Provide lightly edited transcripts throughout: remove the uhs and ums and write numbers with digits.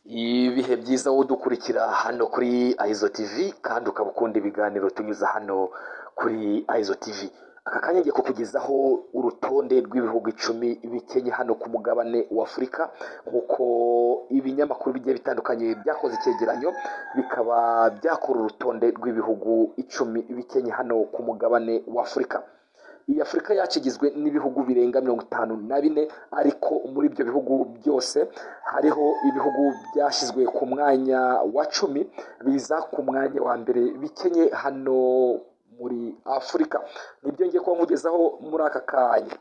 Ibihe byiza wowe udukurikira hano kuri Aizo TV, kandi ukaba ukunda ibiganiro tunyuza hano kuri Aizo TV. Aka kanya ngiye kukugezaho urutonde rw'ibihugu 10 bikenye hano ku mugabane wa Afurika, nk'uko ibinyamakuru bigiye bitandukanye byakoze icyegeranyo bikaba byakora urutonde rw'ibihugu 10 bikenye hano ku mugabane wa Afurika. Iyi Afurika yacu igizwe n'ibihugu birenga 54, ariko muri ibyo bihugu byose hariho ibihugu byashyizwe ku mwanya wa 10 biza ku mwanya wa mbere bikenye hano muri Afurika. Nibyo ngiye kuba nkugezaho muri aka kanya.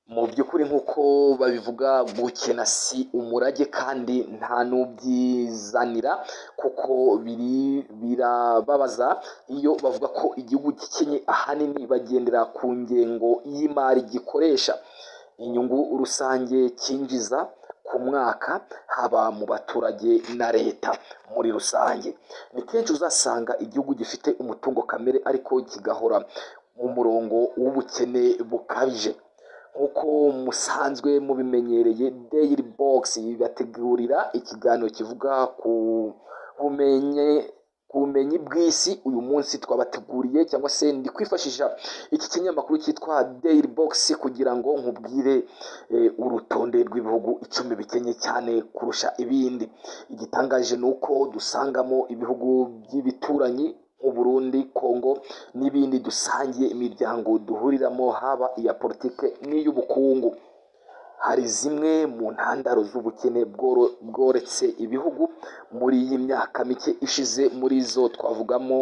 Mu by'ukuri nk'uko babivuga, gukena si umurage kandi nta n'ubyizanira, kuko biri birababaza iyo bavuga ko igihugu gikenye. Ahanini bagendera ku ngengo y'imari gikoresha, inyungu rusange cyinjiza ku mwaka, haba mu baturage na leta muri rusange. Ni kenshi uzasanga igihugu gifite umutungo kamere ariko kigahora mu murongo w'ubukene bukabije. Nk'uko musanzwe mubimenyereye, Daily Box bategurira ikiganiro kivuga ku bumenyi bw'isi. Uyu munsi twabateguriye, cyangwa se ndi kwifashisha iki kinyamakuru cyitwa Daily Box kugira ngo nkubwire urutonde rw'ibihugu 10 bikenye cyane kurusha ibindi. Igitangaje ni uko dusangamo ibihugu by'ibituranyi nk'u Burundi, Congo n'ibindi dusangiye imiryango duhuriramo, haba iya politike n'iy'ubukungu. Hari zimwe mu ntandaro z'ubukene bworetse ibihugu muri iyi myaka mike ishize. Muri zo twavugamo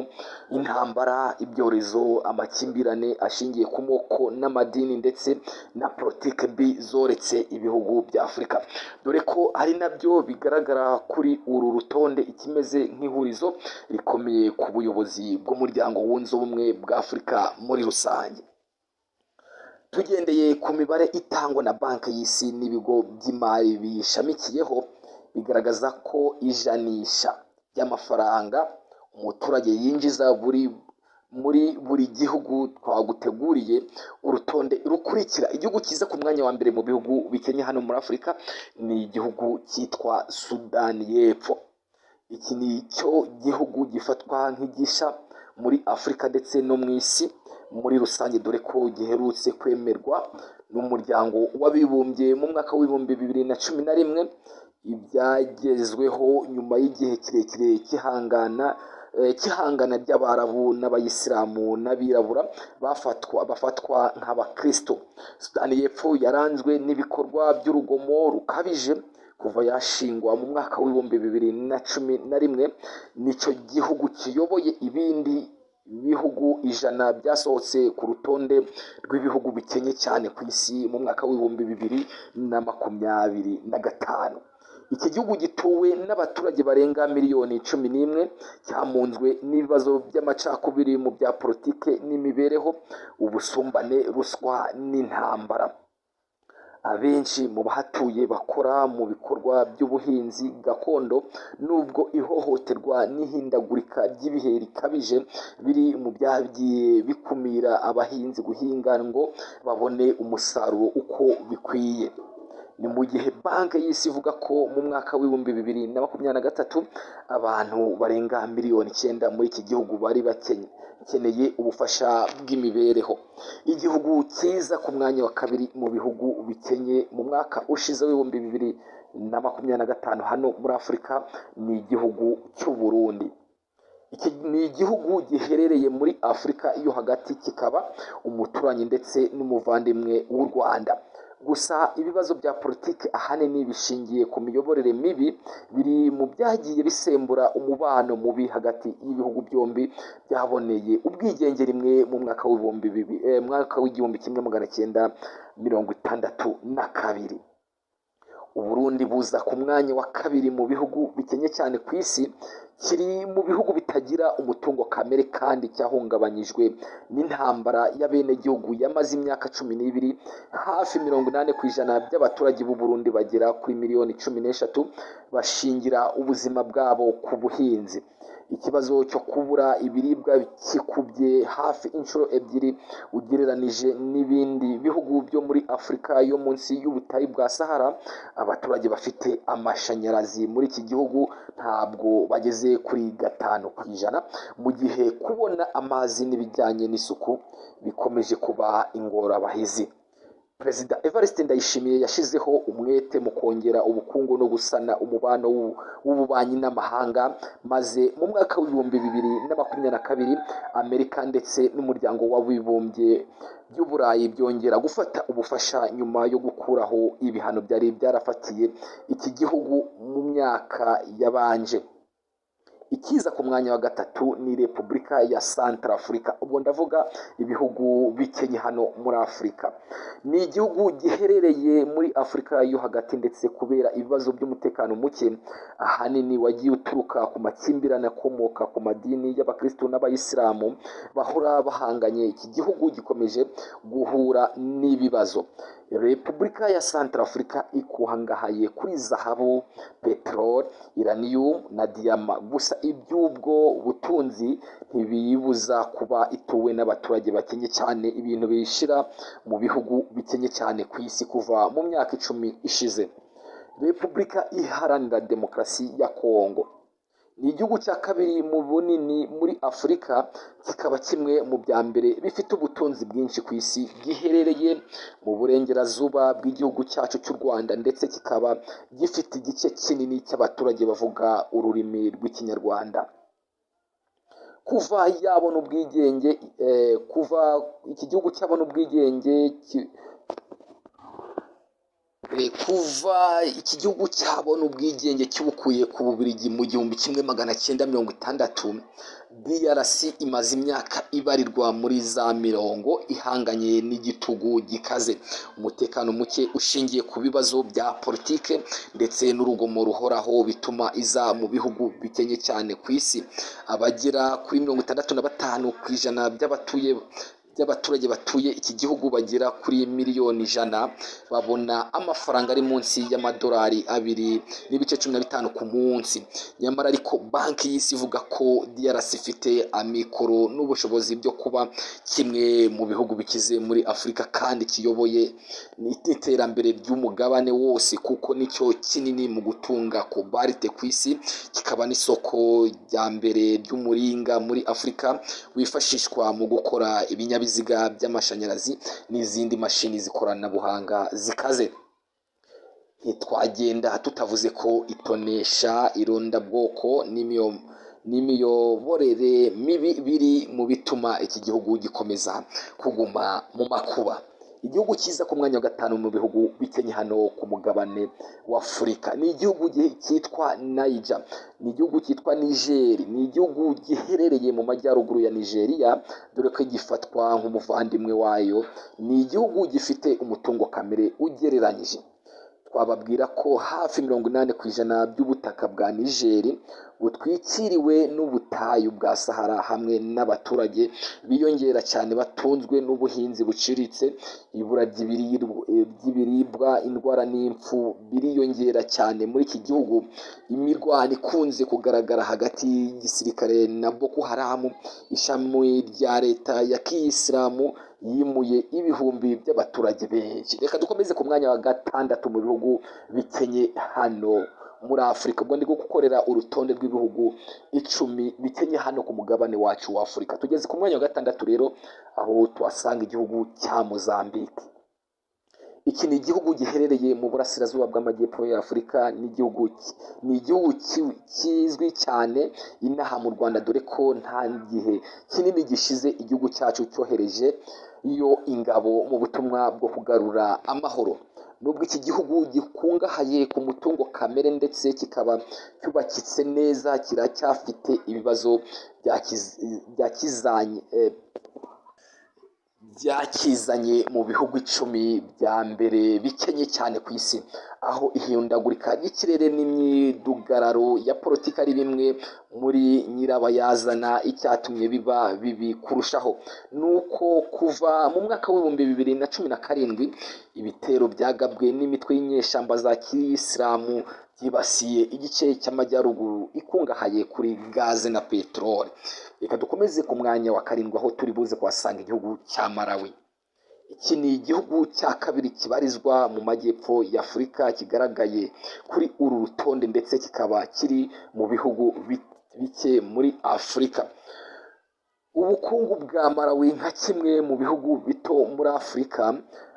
intambara, ibyorezo, amakimbirane ashingiye ku moko n'amadini, ndetse na politike mbi zoretse ibihugu bya Afurika, dore ko ari nabyo bigaragara kuri uru rutonde. Ikimeze nk'ihurizo rikomeye ku buyobozi bw'Umuryango Wunze Ubumwe bwa Afurika muri rusange. Tugendeye ku mibare itangwa na Banki y'Isi n'ibigo by'imari biyishamikiyeho, bigaragaza ko ijanisha ry'amafaranga umuturage yinjiza buri muri buri gihugu. Twaguteguriye urutonde rukurikira. Igihugu kiza ku mwanya wa mbere mu bihugu bikenye hano muri Afurika ni igihugu cyitwa Sudani y'Epfo. Iki ni cyo gihugu gifatwa nk'igishya muri Afurika ndetse no mu isi muri rusange, dore ko giherutse kwemerwa n'Umuryango w'Abibumbye mu mwaka w'2011. Ibyagezweho nyuma y'igihe kirekire cy'ihangana ry'Abarabu n'Abayisilamu n'abirabura bafatwa nk'abakristo. Sudani y'Epfo yaranzwe n'ibikorwa by'urugomo rukabije kuva yashingwa mu mwaka w'2011. Nicyo gihugu kiyoboye ibindi bihugu 100 byasohotse ku rutonde rw'ibihugu bikenye cyane ku isi mu mwaka w'2025. Iki gihugu gituwe n'abaturage barenga miliyoni 11, cyamunzwe n'ibibazo by'amacakubiri mu bya politike n'imibereho, ubusumbane, ruswa n'intambara. Abenshi mu bahatuye bakora mu bikorwa by'ubuhinzi gakondo, nubwo ihohoterwa n'ihindagurika ry'ibihe rikabije biri mu byagiye bikumira abahinzi guhinga ngo babone umusaruro uko bikwiye. Ni mu gihe Banki y'Isi ivuga ko mu mwaka w'2023 abantu barenga miliyoni 9 muri iki gihugu bari bakeneye ubufasha bw'imibereho. Igihugu cyiza ku mwanya wa kabiri mu bihugu bikenye mu mwaka ushize w'2025 hano muri Afurika ni igihugu cy'u Burundi. Iki ni igihugu giherereye muri Afurika yo hagati, kikaba umuturanyi ndetse n'umuvandimwe w'u Rwanda. Gusa ibibazo bya politiki, ahanini bishingiye ku miyoborere mibi, biri mu byagiye bisembura umubano mubi hagati y'ibihugu byombi byaboneye ubwigenge rimwe mu mwaka w'ibihumbi bibiri mwaka w'1962. Uburundi buza ku mwanya wa kabiri mu bihugu bikenye cyane ku isi. Kiri mu bihugu bitagira umutungo kamere kandi cyahungabanyijwe n'intambara y'abenegihugu yamaze imyaka 12. Hafi 80% by'abaturage b'u Burundi bagera kuri miliyoni 13 bashingira ubuzima bwabo ku buhinzi. Ikibazo cyo kubura ibiribwa kikubye hafi inshuro 2 ugereranije n'ibindi bihugu byo muri Afurika yo munsi y'ubutayu bwa Sahara. Abaturage bafite amashanyarazi muri iki gihugu ntabwo bageze kuri 5%, mu gihe kubona amazi n'ibijyanye n'isuku bikomeje kuba ingorabahizi. Perezida Evariste Ndayishimiye yashyizeho umwete mu kongera ubukungu no gusana umubano w'ububanyi n'amahanga, maze mu mwaka w'2022 Amerika ndetse n'umuryango w'abibumbye by'Uburayi byongera gufata ubufasha nyuma yo gukuraho ibihano byari byarafatiye iki gihugu mu myaka yabanje. Ikiza ku mwanya wa 3 ni Repubulika ya Centrafrica. Ubwo ndavuga ibihugu bikenye hano muri Afurika. Ni igihugu giherereye muri Afurika yo hagati, ndetse kubera ibibazo by'umutekano muke ahanini wagiye uturuka ku makimbirane akomoka ku madini y'abakristo n'abayisilamu bahora bahanganye, iki gihugu gikomeje guhura n'ibibazo. Repubulika ya Centrafrica ikungahaye kuri zahabu, peteroli, uranium na diyama. Gusa iby'ubwo butunzi ntibiyibuza kuba ituwe n'abaturage bakenye cyane, ibintu bishira mu bihugu bikenye cyane ku isi kuva mu myaka 10 ishize. Repubulika Iharanira Demokarasi ya Kongo ni igihugu cya 2 mu bunini muri Afurika, kikaba kimwe mu bya mbere bifite ubutunzi bwinshi ku isi. Giherereye mu burengerazuba bw'igihugu cyacu cy'u Rwanda, ndetse kikaba gifite igice kinini cy'abaturage bavuga ururimi rw'Ikinyarwanda. Kuva yabona ubwigenge, kuva iki gihugu cyabona ubwigenge, kuva iki gihugu cyabona ubwigenge kibukuye ku Bubiligi mu 1960, DRC imaze imyaka ibarirwa muri za mirongo ihanganye n'igitugu gikaze, umutekano muke ushingiye ku bibazo bya politike ndetse n'urugomo ruhoraho, bituma iza mu bihugu bikenye cyane ku isi. Abagera kuri 65% by'abaturage batuye iki gihugu bagera kuri miliyoni 100 babona amafaranga ari munsi y'amadolari 2.15 ku munsi. Nyamara ariko Banki y'Isi ivuga ko DRC ifite amikoro n'ubushobozi byo kuba kimwe mu bihugu bikize muri Afurika kandi kiyoboye iterambere ry'umugabane wose, kuko nicyo kinini mu gutunga kobalite ku isi, kikaba n'isoko rya mbere ry'umuringa muri Afurika wifashishwa mu gukora ibinyabiziga by'amashanyarazi n'izindi mashini z'ikoranabuhanga zikaze. Ntitwagenda tutavuze ko itonesha, irondabwoko n'imiyoborere mibi biri mu bituma iki gihugu gikomeza kuguma mu makuba. Igihugu cyiza ku mwanya wa 5 mu bihugu bikenye hano ku mugabane wa Afurika ni igihugu cyitwa Niger. Ni igihugu cyitwa Niger. Ni igihugu giherereye mu majyaruguru ya Nigeria, dore ko gifatwa nk'umuvandimwe wayo. Ni igihugu gifite umutungo kamere ugereranyije. Twababwira ko hafi 80% by'ubutaka bwa Niger butwikiriwe n'ubutayu bwa Sahara, hamwe n'abaturage biyongera cyane batunzwe n'ubuhinzi buciriritse. Ibura ry'ibiribwa, indwara n'impfu biriyongera cyane muri iki gihugu. Imirwano ikunze kugaragara hagati y'igisirikare na Boko Haram, ishami rya leta ya Kiyisilamu, yimuye ibihumbi by'abaturage benshi. Reka dukomeze ku mwanya wa 6 mu bihugu bikenye hano muri Afurika. Ubwo ndi gukorera urutonde rw'ibihugu 10 bikenye hano ku mugabane wacu wa Afurika. Tugeze ku mwanya wa 6 rero, aho tuhasanga igihugu cya Mozambique. Iki ni igihugu giherereye mu burasirazuba bw'amajyepfo ya Afurika. Ni igihugu kizwi cyane inaha mu Rwanda, dore ko nta gihe kinini gishize igihugu cyacu cyohereje iyo ingabo mu butumwa bwo kugarura amahoro. Nubwo iki gihugu gikungahaye ku mutungo kamere ndetse kikaba cyubakitse neza, kiracyafite ibibazo byakizanye mu bihugu 10 bya mbere bikenye cyane ku isi, aho ihindagurika ry'ikirere n'imyidugararo ya politiki ari bimwe muri nyirabayazana. Icyatumye biba bibi kurushaho nuko kuva mu mwaka w'2017 ibitero byagabwe n'imitwe y'inyeshyamba za kiyisilamu byibasiye igice cy'amajyaruguru ikungahaye kuri gaze na peteroli. Reka dukomeze ku mwanya wa karindwi, aho turi buze kuhasanga igihugu cya Malawi. Iki ni igihugu cya kabiri kibarizwa mu majyepfo y'Afurika kigaragaye kuri uru rutonde, ndetse kikaba kiri mu bihugu bike muri Afurika. Ubukungu bwa Malawi, nka kimwe mu bihugu bito muri Afurika,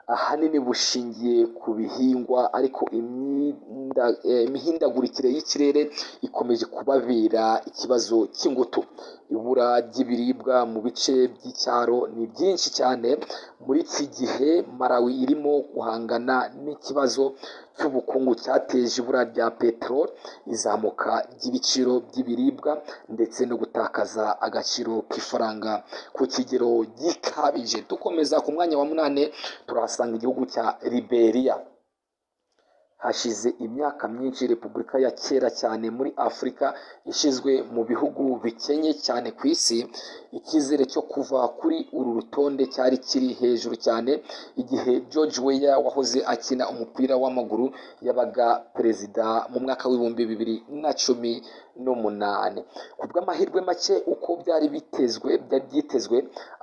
ahanini bushingiye ku bihingwa, ariko imihindagurikire y'ikirere ikomeje kubabera ikibazo cy'ingutu. Ibura ry'ibiribwa mu bice by'icyaro ni byinshi cyane. Muri iki gihe Malawi irimo guhangana n'ikibazo cy'ubukungu cyateje ibura rya peteroli, izamuka ry'ibiciro by'ibiribwa ndetse no gutakaza agaciro k'ifaranga ku kigero gikabije. Dukomeza ku mwanya wa munani, turahasanga igihugu cya Liberia. Hashize imyaka myinshi repubulika ya kera cyane muri Afurika ishyizwe mu bihugu bikenye cyane ku isi. Icyizere cyo kuva kuri uru rutonde cyari kiri hejuru cyane igihe George Weah wahoze akina umupira w'amaguru yabaga perezida mu mwaka wa 2018. Ku bw'amahirwe make, uko byari bitezwe, byari byitezwe,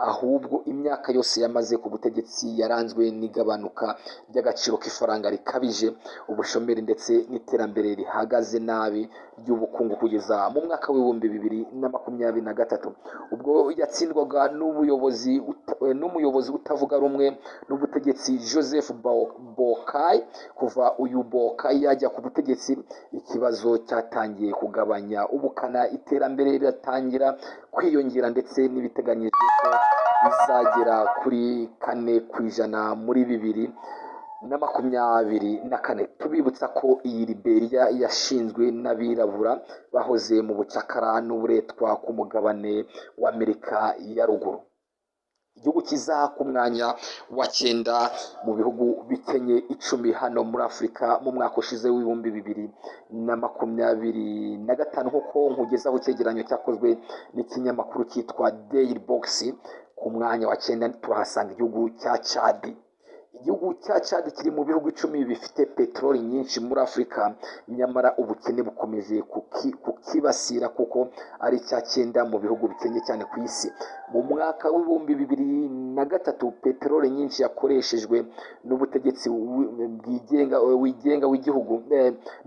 ahubwo imyaka yose yamaze ku butegetsi yaranzwe n'igabanuka ry'agaciro k'ifaranga rikabije, ubushomeri ndetse n'iterambere rihagaze nabi ry'ubukungu, kugeza mu mwaka wa 2023 ubwo yatsindwaga n'umuyobozi utavuga rumwe n'ubutegetsi Joseph Boakai. Kuva uyu Boakai yajya ku butegetsi, ikibazo cyatangiye kugabanya ubukana, iterambere riratangira kwiyongera, ndetse n'ibiteganyijwe ko bizagera kuri 4% muri 2024. Tubibutsa ko iyi Liberia yashinzwe n'abirabura bahoze mu bucakara n'uburetwa ku mugabane w'Amerika ya Ruguru. Igihugu kiza ku mwanya wa cyenda mu bihugu bikenye 10 hano muri Afurika mu mwaka ushize wa 2025, nk'uko nkugezaho icyegeranyo cyakozwe n'ikinyamakuru cyitwa Daily Box, ku mwanya wa cyenda turahasanga igihugu cya Chad. Igihugu cya Chad kiri mu bihugu 10 bifite peteroli nyinshi muri Afurika, nyamara ubukene bukomeje kukibasira kuko ari icya cyenda mu bihugu bikennye cyane ku isi. Mu mwaka wa 2003, peteroli nyinshi yakoreshejwe n'ubutegetsi bwigenga wigenga w'igihugu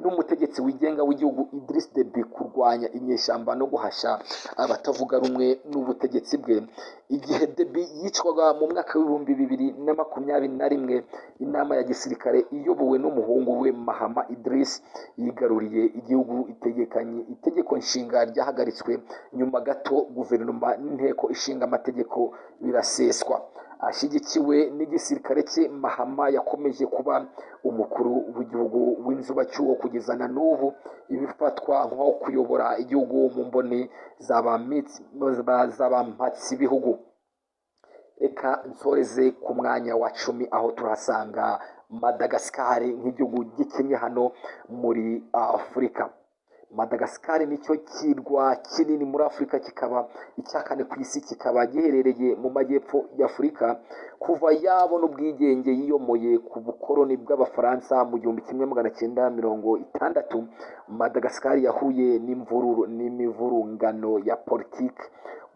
n'umutegetsi wigenga w'igihugu Idris Deby kurwanya inyeshyamba no guhashya abatavuga rumwe n'ubutegetsi bwe. Igihe Deby yicwaga mu mwaka wa 2021, inama ya gisirikare iyobowe n'umuhungu we Mahama Idris yigaruriye igihugu. Itegekanye itegeko nshinga ryahagaritswe nyuma gato, guverinoma n'inteko ishinga amategeko biraseswa. Ashyigikiwe n'igisirikare cye, Mahama yakomeje kuba umukuru w'igihugu w'inzibacyuho kugeza na n'ubu, ibifatwa nko kuyobora igihugu mu mboni za ba mpatsibihugu. Reka nsoreze ku mwanya wa 10, aho turahasanga Madagascar nk'igihugu gikennye hano muri Afurika. Madagascar nicyo kirwa kinini muri Afurika, kikaba icya kane ku isi, kikaba giherereye mu majyepfo y'Afurika. Kuva yabona ubwigenge yiyomoye ku bukoloni bw'Abafaransa mu 1960, Madagascar yahuye n'imvururu n'imivurungano ya politiki,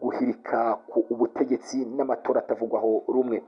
guhirika ku ubutegetsi n'amatora atavugwaho rumwe.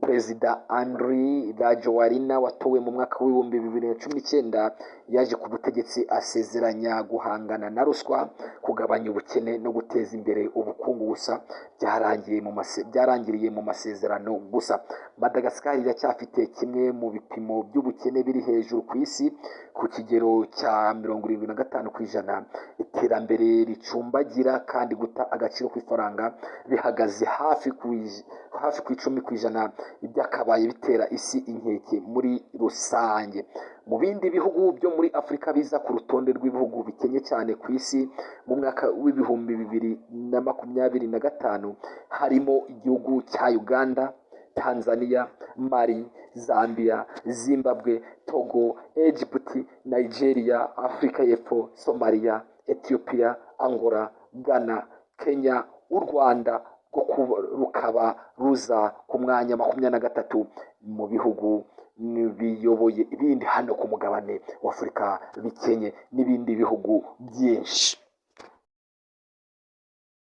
Perezida Andry Rajoelina watowe mu mwaka wa 2019 yaje ku butegetsi asezeranya guhangana na ruswa, kugabanya ubukene no guteza imbere ubukungu, gusa byarangiriye mu masezerano gusa. Madagascar iracyafite kimwe mu bipimo by'ubukene biri hejuru ku isi, ku kigero cya 75%. Iterambere ricumbagira kandi guta agaciro k'ifaranga bihagaze hafi ku 10%, ibyakabaye bitera isi inkeke muri rusange. Mu bindi bihugu byo muri Afurika biza ku rutonde rw'ibihugu bikennye cyane ku isi mu mwaka wa 2025 harimo igihugu cya Uganda, Tanzania, Mali, Zambia, Zimbabwe, Togo, Egypt, Nigeria, Afurika y'Epfo, Somalia, Ethiopia, Angola, Ghana, Kenya. U Rwanda rwo rukaba ruza ku mwanya 23 mu bihugu. biyoboye ibindi hano ku mugabane w'Afurika bikenye n'ibindi bihugu byinshi.